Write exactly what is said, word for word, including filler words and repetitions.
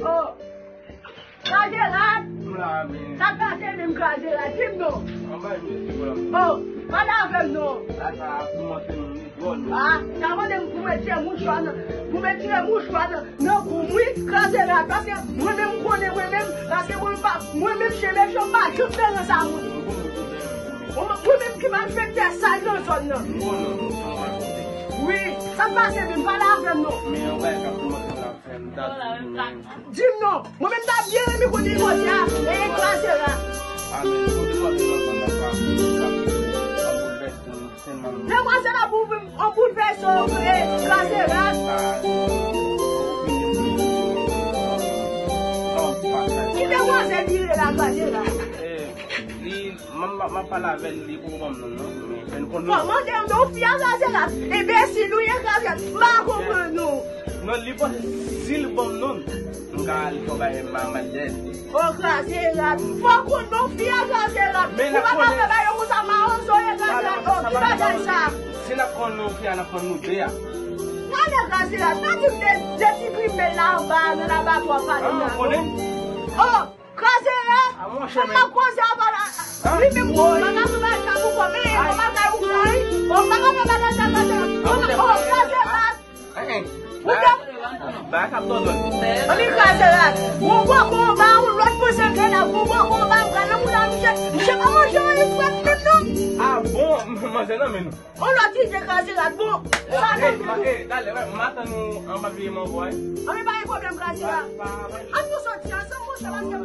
Oh, Kraze Rad! M la, men. Sa k pase menm, Kraze Rad? Di m non. Anba, men, se pou la. Oh, pale avè m non. La, sa a koumanse, non, li dwòl, non. Ah, sa mande m pou m retire mouchwa nan, pou m retire mouchwa nan, nan kou m, wi, Kraze Rad. Paske mwen menm, m konnen mwen menm, paske mwen pa, mwen menm, chen mechan, m pa janm fè nan sa, mwen. Mwen, mwen menm ki malfektè sal nan zòn nan. Wi, sa k pase menm, pale avè m non. Men yon bagay k ap koumanse la, frè m, ta di mwen. Di m non. Mwen menm ta byen renmen kote kote a, men kraze Rad. Demwazèl ap ouvri yon boulvèse, kraze Rad. Ki demwazèl li ye la, kraze Rad? Li, m, m, m ap pale avè l, li poko ban m non, non. Men fè n konn non. Bon, mande m non, fi a kraze Rad. Enbesil ou ye, kraze Rad. M pa konprann ou. Non, li panse si l ban m non, m ka al fè bagay m a madèd. O kraze Rad. Fòk ou non, fi a kraze Rad. Ou pa ka fè bagay yo konsa, mawon zo ye, kraze Rad. O, ki bagay sa? Si n ap konn non, fi a, n ap konn nou de a. Gade kraze Rad, sa di m de, de ti grimèl la anba, nan labatwa pale la. O, kraze Rad. Fòk m ap koze anba la. Li menm, ou pa ka fè bagay sa pou kò, men, ou pa ka ou kò, wi. Ou pa ka fè bagay sa, kraze Rad. O, kraze Rad. Ou te Bagay k ap dòdòd. Ann kraze Rad. Gon bòkò anba, yon lòt poze grenn ak gon bòkò anba, m pral nan mouda misye. Misye pa manje anyen frèt menm non. Ah bon, manje nan men nou. On lòt ide, kraze Rad, bon. Sa nan men nou. Talè, wè, m atann ou anba vye mango a. Anben, pa gen pwoblèm, kraze Rad. Ann nou soti ansanm, monchè, paske